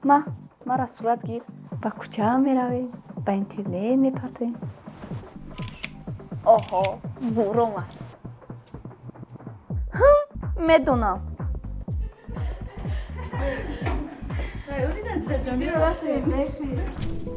Ма, мара сурат гир, ба кӯча меравем, ба интернет мепартоем. Оҳо, зур омад. Медонам. Тайёрӣ, Назираҷон, биё, рафтем.